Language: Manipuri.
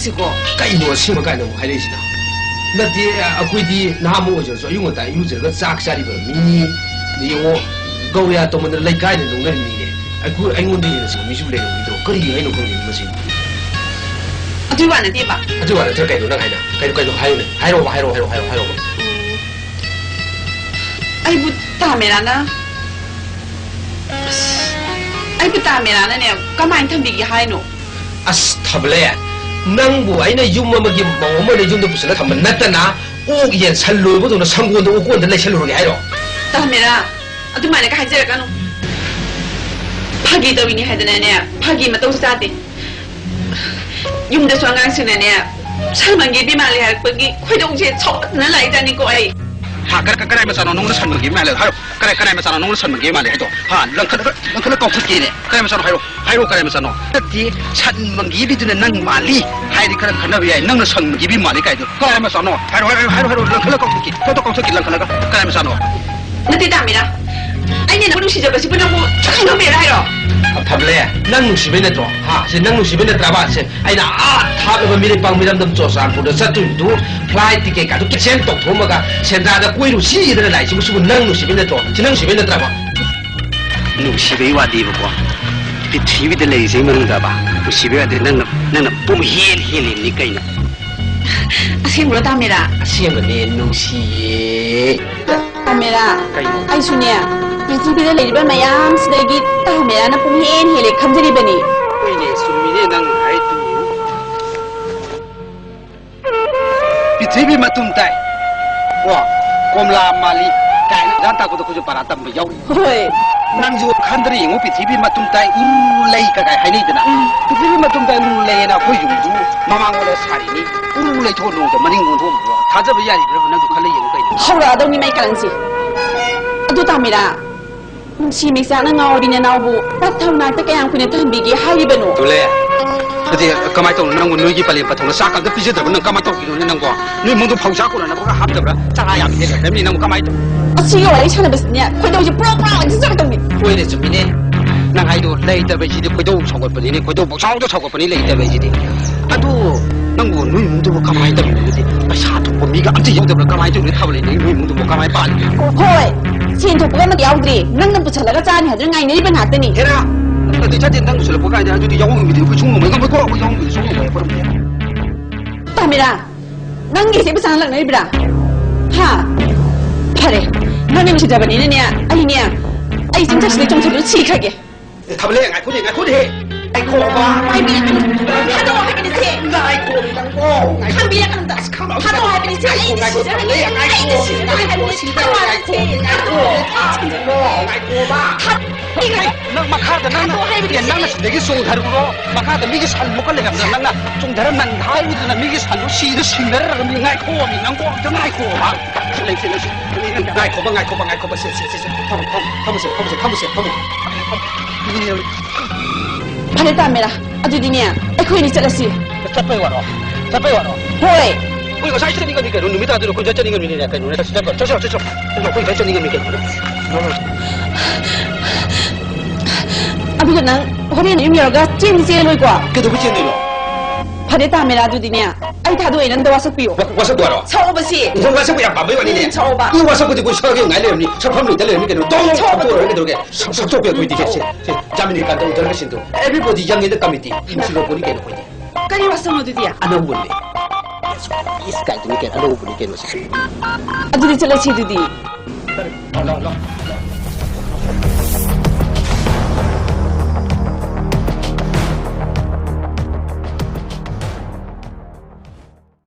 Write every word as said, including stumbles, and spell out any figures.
ꯁꯤꯀꯣ꯫ ꯀꯩꯅꯣ ꯑꯁꯦꯡꯕ ꯀꯥꯏꯅ ꯑꯃꯨꯛ ꯍꯥꯏꯔꯛꯏꯁꯤꯅ? ꯅꯠꯇꯦ, ꯑꯩꯈꯣꯏꯗꯤ ꯅꯍꯥ ꯑꯃ ꯑꯣꯏꯖꯔꯁꯨ ꯑꯌꯨꯛ ꯉꯟꯇꯥ ꯏꯔꯨꯖꯔꯒ ꯆꯥꯛ ꯆꯥꯔꯤꯕ ꯃꯤꯅꯤ꯫ ꯌꯦꯡꯉꯣ, ꯒꯧꯔꯤꯌꯥ ꯇꯧꯃꯟꯗꯅ ꯂꯩꯀꯥꯏꯅ ꯅꯣꯛꯅꯔꯤꯅꯤꯅꯦ꯫ ꯑꯩꯈꯣꯏ, ꯑꯩꯉꯣꯟꯗ ꯍꯦꯟꯅ ꯁꯤꯡꯕ ꯃꯤꯁꯨ ꯂꯩꯔꯝꯈꯤꯗ꯭ꯔꯣ? ꯀꯔꯤ ꯍꯥꯏꯅꯣ ꯈꯪꯗꯦ ꯃꯁꯤ꯫ ꯑꯗꯨꯏ ꯋꯥ ꯅꯠꯇꯦꯕ꯫ ꯑꯗꯨꯏ ꯋꯥ ꯅꯠꯇ꯭ꯔ ꯀꯩꯅꯣ ꯅꯪ ꯍꯥꯏꯅ? ꯀꯩꯅꯣ, ꯀꯩꯅꯣ ꯍꯥꯏꯌꯨꯅꯦ꯫ ꯍꯥꯏꯔꯛꯑꯣꯕ, ꯍꯥꯏꯔꯛꯑꯣ, ꯍꯥꯏꯔꯛꯑꯣ, ꯍꯥꯏꯔꯛꯑꯣꯕ꯫ ꯎꯝ꯫ ꯑꯩꯕꯨ ꯇꯥꯃꯦꯔꯥꯅ, ꯑꯁ, ꯑꯩꯕꯨ ꯇꯥꯃꯦꯔꯥꯅꯅꯦ ꯀꯃꯥꯏꯅ ꯊꯝꯕꯤꯒꯦ ꯍꯥꯏꯅꯣ? ꯑꯁ, ꯊꯕꯂꯦ, ꯅꯪꯕꯨ ꯑꯩꯅ ꯌꯨꯝ ꯑꯃꯒꯤ ꯃꯧ ꯑꯃ ꯑꯣꯏꯅ ꯌꯨꯝꯗ ꯄꯨꯁꯤꯜꯂ ꯊꯝꯕ ꯅꯠꯇꯅ, ꯑꯣꯛ ꯌꯦꯟ ꯁꯟ ꯂꯣꯏꯕꯗꯧꯅ ꯁꯪꯒꯣꯟꯗ ꯑꯣꯀꯣꯟꯗ ꯂꯩꯁꯜꯂꯨꯔꯒꯦ ꯍꯥꯏꯔꯣ? ꯇꯥꯃꯦꯔꯥ, ꯑꯗꯨꯃꯥꯏꯅꯒ ꯍꯥꯏꯖꯔꯛꯀꯅꯨ꯫ ꯐꯥꯒꯤ ꯇꯧꯔꯤꯅꯤ ꯍꯥꯏꯗꯅꯅꯦ, ꯐꯥꯒꯤ ꯃꯇꯧ ꯆꯥꯗꯦ꯫ ꯌꯨꯝꯗꯁꯨ ꯑꯉꯥꯡꯁꯤꯡꯅꯅꯦ, ꯁꯜꯃꯟꯒꯤ ꯏꯕꯦꯝꯃ ꯂꯩ ꯍꯥꯏꯔꯛꯄꯒꯤ ꯈꯣꯏꯗꯧꯁꯦ ꯁꯥꯎꯒꯠꯇꯅ ꯂꯥꯛꯏꯖꯥꯠꯅꯤꯀꯣ ꯑꯩ꯫ ꯍꯥ, ꯀ-, ꯀ-, ꯀꯅꯥꯏ ꯃꯆꯥꯅꯣ ꯅꯉꯣꯟꯗ ꯁꯜꯃꯟꯒꯤ ꯏꯕꯦꯝꯃ ꯂꯩ ꯍꯥꯏꯔꯣ? ꯀꯅꯥꯏ, ꯀꯅꯥꯏ ꯃꯆꯥꯅꯣ ꯅꯉꯣꯟꯗ ꯁꯜꯃꯟꯒꯤ ꯏꯕꯦꯝꯃ ꯂꯩ ꯍꯥꯏꯗꯣ? ꯍꯥ, ꯂꯪꯈꯠꯂꯒ, ꯂꯪꯈꯠꯂꯒ ꯀꯥꯎꯊꯠꯀꯦꯅꯦ꯫ ꯀꯅꯥꯏ ꯃꯆꯥꯅꯣ ꯍꯥꯏꯔꯣ? ꯍꯥꯏꯔꯣ, ꯀꯅꯥꯏ ꯃꯆꯥꯅꯣ? ꯅꯠꯇꯦ, ꯁꯜꯃꯟꯒꯤ ꯏꯕꯤꯗꯨꯅ ꯅꯪ ꯃꯥꯜꯂꯤ ꯍꯥꯏꯗꯤ ꯈꯔ ꯈꯟꯅꯕ ꯌꯥꯏ꯫ ꯅꯪꯅ ꯁꯜꯃꯟꯒꯤ ꯏꯕꯦꯝꯃ ꯃꯥꯜꯂꯤ ꯀꯥꯏꯗꯣ ꯀꯅꯥꯏ ꯃꯆꯥꯅꯣ? ꯍꯥꯏꯔꯣ, ꯍꯥꯏꯔꯣ, ꯍꯥꯏꯔꯣ, ꯍꯥꯏꯔꯣ, ꯂꯪꯈꯠꯂꯒ ꯀꯥꯎꯊꯠꯀꯦ꯫ ꯀꯥꯎꯊꯠ-, ꯀꯥꯎꯊꯠꯀꯦ, ꯂꯪꯈꯠꯂꯒ꯫ ꯀꯅꯥꯏ ꯃꯆꯥꯅꯣ? ꯅꯠꯇꯦ ꯇꯥꯃꯤꯔꯥ, ꯑꯩꯅ ꯅꯪꯕꯨ ꯅꯨꯡꯁꯤꯖꯕꯁꯤꯕꯨ ꯅꯪꯕꯨ ꯈꯪꯉꯝꯃꯦꯔꯥ ꯍꯥꯏꯔꯣ? ꯐꯕꯂꯦ, ꯅꯪ ꯅꯨꯡꯁꯤꯕꯩ ꯅꯠꯇ꯭ꯔꯣ? ꯍꯥ, ꯁꯤ ꯅꯪ ꯅꯨꯡꯁꯤꯕꯩ ꯅꯠꯇ꯭ꯔꯕ? ꯁꯦ, ꯑꯩꯅ ꯑꯥ ꯊꯥꯞꯂꯕ ꯃꯤꯔꯩꯄꯥꯡ ꯃꯤꯔꯝꯗꯝ ꯆꯨꯔꯆꯥꯟꯄꯨꯔꯗ ꯆꯠꯇꯣꯏꯗꯨ flight ticket ꯀꯥꯗꯨ cancel ꯇꯧꯊꯣꯛꯑꯝꯃꯒ ꯁꯦꯟꯗ꯭ꯔꯥꯗ ꯀꯣꯏꯔꯨꯁꯤꯗꯅ ꯂꯥꯛꯏꯁꯤꯕꯨ, ꯁꯤꯕꯨ ꯅꯪ ꯅꯨꯡꯁꯤꯕꯩ ꯅꯠꯇ꯭ꯔꯣ? ꯁꯤ ꯅꯪ ꯅꯨꯡꯁꯤꯕꯩ ꯅꯠꯇ꯭ꯔꯕ? ꯅꯨꯡꯁꯤꯕꯩ ꯋꯥꯗꯤꯕꯀꯣ, ꯄ꯭ꯔꯤꯊꯤꯕꯤꯗ ꯂꯩꯔꯤꯁꯦ ꯃꯅꯨꯡꯗꯕ, ꯅꯨꯡꯁꯤꯕꯩ ꯋꯥꯗꯤ ꯅꯪꯅ, ꯅꯪꯅ ꯄꯨꯝ ꯍꯦꯟ ꯍꯦꯜꯂꯤꯕꯅꯤ ꯀꯩꯅꯣ꯫ ꯑꯁꯦꯡꯕ꯭ꯔꯣ ꯇꯥꯃꯤꯔꯥ? ꯑꯁꯦꯡꯕꯅꯦ, ꯅꯨꯡꯁꯤꯌꯦ꯫ ꯇꯥꯃꯦꯔꯥ, ꯀꯩꯅꯣ? ꯑꯩꯁꯨꯅꯦ, ꯄ꯭ꯔꯤꯊꯤꯕꯤꯗ ꯂꯩꯔꯤꯕ ꯃꯌꯥꯝꯁꯤꯗꯒꯤ ꯇꯥꯃꯦꯔꯥꯅ ꯄꯨꯡꯍꯦꯟ ꯍꯦꯜꯂꯦ ꯈꯟꯖꯔꯤꯕꯅꯤ꯫ ꯍꯣꯏꯅꯦ, ꯆꯨꯝꯃꯤꯅꯦ ꯅꯪ ꯍꯥꯏꯗꯨ꯫ ꯄ꯭ꯔꯤꯊꯤꯕꯤ ꯃꯇꯨꯝ ꯇꯥꯏ꯫ ꯀꯣ, ꯀꯣꯝꯂꯥ ꯃꯥꯜꯂꯤ ꯀꯥꯏꯅ ꯖꯥꯠ ꯇꯥꯛꯄꯗ ꯑꯩꯈꯣꯏꯁꯨ ꯄꯔꯥ ꯇꯝꯕ ꯌꯥꯎꯔꯤ꯫ ꯍꯣꯏ꯫ ꯅꯪꯁꯨ ꯈꯟꯗ꯭ꯔ ꯌꯦꯡꯉꯨ, ꯄ꯭ꯔꯤꯊꯤꯕꯤ ꯃꯇꯨꯝ ꯇꯥꯏ, ꯎꯔꯨ ꯂꯩ ꯀ ꯀꯥꯏ ꯍꯥꯏꯅꯩꯗꯅ꯫ ꯎꯝ꯫ ꯄ꯭ꯔꯤꯊꯤꯕꯤ ꯃꯇꯨꯝ ꯇꯥꯏ, ꯎꯔꯨ ꯂꯩꯌꯦꯅ ꯑꯩꯈꯣꯏ ꯌꯨꯝꯗꯨ ꯃꯃꯥꯡ ꯑꯣꯜꯂ ꯁꯥꯔꯤꯅꯤ꯫ ꯎꯔꯨ ꯂꯩꯊꯣꯛꯑ ꯅꯣꯡꯗ ꯃꯅꯤꯡ ꯑꯣꯟꯊꯣꯛꯑꯝꯕ꯭ꯔꯣ? ꯊꯥꯖꯕ ꯌꯥꯔꯤꯕ꯭ꯔꯕ? ꯅꯪꯁꯨ ꯈꯜꯂ ꯌꯦꯡꯉꯨ ꯀꯩꯅꯣ꯫ ꯍꯧꯔꯛꯑꯗꯧꯅꯤ ꯃꯩ ꯀꯔꯟꯁꯤ꯫ ꯑꯗꯨ ꯇꯥꯃꯤꯔꯥ, ꯅꯨꯡꯁꯤ ꯃꯩꯆꯥꯛꯅ ꯉꯥꯎꯔꯕꯤ ꯅꯅꯥꯎꯕꯨ ꯄꯠꯊꯧ ꯅꯥꯛꯇ ꯀꯌꯥꯝ ꯀꯨꯏꯅ ꯊꯝꯕꯤꯒꯦ ꯍꯥꯏꯔꯤꯕꯅꯣ? ꯇꯨꯂꯦ, ꯑꯗꯨꯗꯤ ꯀꯃꯥꯏꯅ ꯇꯧꯅꯣ? ꯅꯪꯕꯨ ꯅꯣꯏꯒꯤ ꯄꯂꯦꯝ ꯄꯠꯊꯧꯅ ꯆꯥꯛ ꯑꯝꯇ ꯄꯤꯖꯗꯕ ꯅꯪ ꯀꯃꯥꯏꯅ ꯇꯧꯈꯤꯅꯣꯅꯦ ꯅꯪꯕꯣ? ꯅꯣꯏ ꯏꯃꯨꯡꯗꯣ ꯐꯧ ꯆꯥ ꯀꯣꯟꯅꯅꯕꯒ ꯍꯥꯞꯇꯕ꯭ꯔꯥ? ꯆꯔꯥ ꯌꯥꯝ ꯍꯦꯜꯂꯛꯇꯕꯅꯤ ꯅꯪꯕꯨ ꯀꯃꯥꯏꯅ ꯇꯧ-? ꯑꯁꯤꯒꯤ ꯋꯥꯔꯤ ꯁꯥꯟꯅꯕꯁꯤꯅꯦ, ꯈꯣꯏꯗꯧꯁꯦ ꯄ꯭ꯔꯣꯛ ꯄ꯭ꯔꯣꯛ ꯍꯦꯛꯇ ꯆꯥꯛꯇꯧꯅꯤ꯫ ꯍꯣꯏꯅꯦ, ꯆꯨꯝꯃꯤꯅꯦ꯫ ꯅꯪ ꯍꯥꯏꯗꯣ ꯂꯩꯇꯕ ꯍꯥꯏꯁꯤꯗꯤ ꯈꯣꯏꯗꯧ ꯁꯥꯎꯒꯠꯄꯅꯤꯅꯦ, ꯈꯣꯏꯗꯧ ꯄꯪꯁꯥꯎꯗ ꯁꯥꯎꯒꯠꯄꯅꯤ ꯂꯩꯇꯕ ꯍꯥꯏꯁꯤꯗꯤ꯫ ꯑꯗꯨ ꯅꯪꯕꯨ ꯅꯣꯏ ꯏꯃꯨꯡꯗꯨꯕꯨ ꯀꯃꯥꯏꯅ ꯇꯧꯔꯤꯅꯣ? ꯑꯗꯨꯗꯤ ꯄꯩꯁꯥ ꯊꯣꯛꯄ ꯃꯤꯒ ꯑꯝꯇ ꯌꯥꯎꯗꯕ꯭ꯔꯥ? ꯀꯃꯥꯏꯅ ꯇꯧꯔꯤꯅꯣ? ꯊꯥꯕ ꯂꯩ, ꯅꯣꯏ ꯏꯃꯨꯡꯗꯨꯕꯨ ꯀꯃꯥꯏꯅ ꯄꯥꯜꯂꯤ? ꯍꯣꯏ, ꯁꯦꯟ ꯊꯣꯛꯄꯒ ꯑꯃꯠꯇ ꯌꯥꯎꯗ꯭ꯔꯤ꯫ ꯅꯪꯅ ꯄꯨꯁꯜꯂꯒ ꯆꯥꯅꯤ ꯍꯥꯏꯗꯨꯅ ꯉꯥꯏꯅꯔꯤꯕ ꯉꯥꯛꯇꯅꯤ꯫ ꯍꯦꯔꯥ, ꯑꯗꯨ ꯏꯆꯥꯗꯤ ꯅꯪ ꯄꯨꯁꯜꯂꯛꯄ ꯀꯥꯏꯗ ꯑꯗꯨꯗꯤ ꯌꯥꯎꯍꯧ ꯅꯨꯃꯤꯠꯇꯤ ꯑꯩꯈꯣꯏ ꯁꯨꯡꯉꯝ ꯉꯝꯃꯣꯏ, ꯉꯝꯃꯣꯏꯀꯣ, ꯑꯩꯈꯣꯏ ꯌꯥꯎꯍꯧ ꯅꯨꯃꯤꯠꯇꯤ ꯁꯨꯡꯉꯝ ꯉꯝꯃꯣꯏ, ꯑꯩꯈꯣꯏ꯫ ꯇꯥꯃꯤꯔꯥ, ꯅꯪꯒꯤꯁꯦ ꯄꯩꯁꯥ ꯍꯜꯂꯛꯅꯔꯤꯕ꯭ꯔꯥ? ꯍꯥ? ꯐꯔꯦ, ꯅꯪꯅ ꯅꯨꯡꯁꯤꯗ꯭ꯔꯕꯅꯤꯅꯅꯦ, ꯑꯩꯅꯦ, ꯑꯩ ꯆꯤꯡꯊꯛꯁꯤꯗ ꯆꯣꯡꯊꯠꯂꯨ ꯁꯤꯈ꯭ꯔꯒꯦ꯫ ꯑꯦ, ꯊꯥꯕꯂꯦ, ꯉꯥꯏꯈꯣꯅꯦ, ꯉꯥꯏꯈꯣꯅꯦꯍꯦ꯫ ꯉꯥꯏꯈꯣꯕ꯫ ꯍꯥꯏꯕꯤꯔꯛꯀꯅꯨ꯫ ꯊꯥꯗꯣꯛꯑꯣ ꯍꯥꯏꯕꯅꯤꯁꯦ꯫ ꯉꯥꯏꯈꯣ, ꯅꯪꯕꯣ, ꯉꯥꯏꯈꯣ꯫ ꯈꯪꯕꯤꯔꯛꯀꯅꯨ꯫ ꯑꯁ, ꯈꯪꯕ-, ꯊꯥꯗꯣꯛꯑꯣ ꯍꯥꯏꯕꯅꯤꯁꯦ꯫ ꯑꯩ ꯉꯥꯏꯈꯣ, ꯁꯤꯖꯔꯒꯦ꯫ ꯊꯥꯕꯂꯦ, ꯉꯥꯏꯈꯣ꯫ ꯑꯩ ꯁꯤꯖꯔꯒꯦ꯫ ꯉꯥꯏꯈꯣ, ꯊꯥꯗꯣꯛꯑꯣ ꯍꯥꯏꯕꯅꯤꯁꯦ꯫ ꯉꯥꯏꯈꯣ, ꯊꯥꯗꯣꯛꯑꯣ꯫ ꯉꯥꯏꯈꯣꯕ꯫ ꯊꯥ-, ꯅꯪ ꯃꯈꯥꯗ ꯅꯪꯅ, ꯊꯥꯗꯣꯛꯑꯣ ꯍꯥꯏꯕꯅꯤꯁꯦ꯫ ꯅꯪꯅ ꯁꯤꯗꯒꯤ ꯆꯣꯡꯊꯔꯨꯔꯣ꯫ ꯃꯈꯥꯗ ꯃꯤꯒꯤ ꯁꯟ ꯂꯣꯛꯀ ꯂꯩꯔꯝꯗꯅ ꯅꯪꯅ ꯆꯣꯡꯊꯔ ꯅꯪ ꯍꯥꯏꯔꯨꯗꯅ ꯃꯤꯒꯤ ꯁꯟꯗꯣ ꯁꯤꯗ ꯁꯤꯡꯅꯔꯒ ꯃꯤ ꯉꯥꯏꯈꯣ, ꯃꯤ ꯅꯪꯕꯣ ꯑꯝꯇ ꯉꯥꯏꯈꯣꯕ꯫ ꯂꯩꯁꯦ, ꯂꯩꯁꯦ꯫ ꯉꯥꯏꯈꯣꯕ, ꯉꯥꯏꯈꯣꯕ, ꯉꯥꯏꯈꯣꯕ꯫ ꯁꯦ, ꯁꯦ, ꯁꯦ, ꯁꯦ꯫ ꯐꯝꯃꯨ, ꯐꯝꯃꯨ, ꯐꯝꯃꯨꯁꯦ, ꯐꯝꯃꯨꯁꯦ, ꯐꯝꯃꯨꯁꯦ, ꯐꯝꯃꯨ꯫ ꯐꯔꯦ ꯇꯥꯃꯤꯔꯥ, ꯑꯗꯨꯗꯤꯅꯦ ꯑꯩꯈꯣꯏꯅꯤ ꯆꯠꯂꯁꯤ꯫ ꯆꯠꯄꯩ ꯋꯥꯔꯣ? ꯆꯠꯄꯩ ꯋꯥꯔꯣ? ꯍꯣꯏ꯫ ꯑꯩꯈꯣꯏ ꯉꯁꯥꯏ ꯆꯠꯅꯤꯡꯉꯝꯃꯤ ꯀꯩꯅꯣ, ꯅꯨꯃꯤꯠ ꯇꯥꯗꯣꯏꯔꯣ? ꯑꯩꯈꯣꯏ ꯆꯠꯅꯤꯡꯉꯝꯃꯤꯅꯤꯅꯦ ꯀꯩꯅꯣꯅꯦ꯫ ꯆꯠꯁꯤ, ꯆꯠꯄ, ꯆꯠꯁꯤ, ꯆꯠꯁꯤ, ꯆꯠꯁꯤ꯫ ꯑꯩꯈꯣꯏ ꯉꯁꯥꯏ ꯆꯠꯅꯤꯡꯉꯝꯃꯤ ꯀꯩꯅꯣꯅꯦ꯫ ꯑꯗꯨꯒ ꯅꯪ ꯍꯣꯔꯦꯟ ꯌꯨꯝ ꯌꯧꯔꯒ ꯆꯦꯟꯗꯤ ꯆꯦꯜꯂꯣꯏꯀꯣ? ꯀꯩꯗꯧꯕꯩ ꯆꯦꯟꯗꯣꯏꯅꯣ? ꯐꯔꯦ ꯇꯥꯃꯤꯔꯥ, ꯑꯗꯨꯗꯤꯅꯦ ꯑꯩ ꯊꯥꯗꯣꯛꯑꯦ, ꯅꯪꯗ ꯋꯥꯁꯛꯄꯤꯌꯣ꯫ ꯋꯥ-, ꯋꯥꯁꯛꯄ ꯍꯥꯏꯔꯣ? ꯁꯛꯑꯣꯕ ꯁꯤ꯫ ꯅꯪ ꯋꯥꯁꯛꯄ ꯌꯥꯝ ꯄꯥꯝꯕꯩ ꯋꯥꯅꯤꯅꯦ꯫ ꯎꯝ, ꯁꯛꯑꯣꯕ꯫ ꯅꯪ ꯋꯥꯁꯛꯄꯗꯤ ꯑꯩꯈꯣꯏ ꯁꯛꯑꯒꯦ ꯉꯥꯏ ꯂꯩꯔꯝꯅꯤ꯫ ꯁꯛꯐꯝ ꯂꯩꯇ ꯂꯩꯔꯝꯅꯤ ꯀꯩꯅꯣ꯫ ꯗꯣꯡ ꯁꯛꯑꯣꯕ꯫ ꯁꯛꯇꯣꯛꯑ ꯂꯣꯏꯔꯦ ꯀꯩꯗꯧꯔꯒꯦ? ꯁꯛ-, ꯁꯛꯇꯣꯛꯄ ꯑꯩꯈꯣꯏꯗꯤ꯫ ꯁꯦ, ꯁꯦ, ꯁꯦ, ꯆꯥꯃꯤꯅꯤ ꯀꯥꯟꯗ ꯎꯗ꯭ꯔꯒ ꯁꯤꯟꯗꯣ꯫ Everybody young in the committee꯫ ꯅꯨꯡꯁꯤꯕ ꯄꯣꯠꯅꯤ ꯀꯩꯅꯣ ꯑꯩꯈꯣꯏꯗꯤ꯫ ꯀꯔꯤ ꯋꯥꯁꯛꯅꯣ ꯑꯗꯨꯗꯤ? ꯑꯅꯧꯕꯅꯦ꯫ ꯏꯁ ꯀꯥꯏꯗꯨꯅꯤ ꯀꯩꯅꯣ, ꯑꯅꯧꯕꯅꯤ ꯀꯩꯅꯣ ꯁꯤ꯫ ꯑꯗꯨꯗꯤ ꯆꯠꯂꯁꯤ ꯑꯗꯨꯗꯤ꯫ ꯂꯥꯎ, ꯂꯥꯎ, ꯂꯥꯎ꯫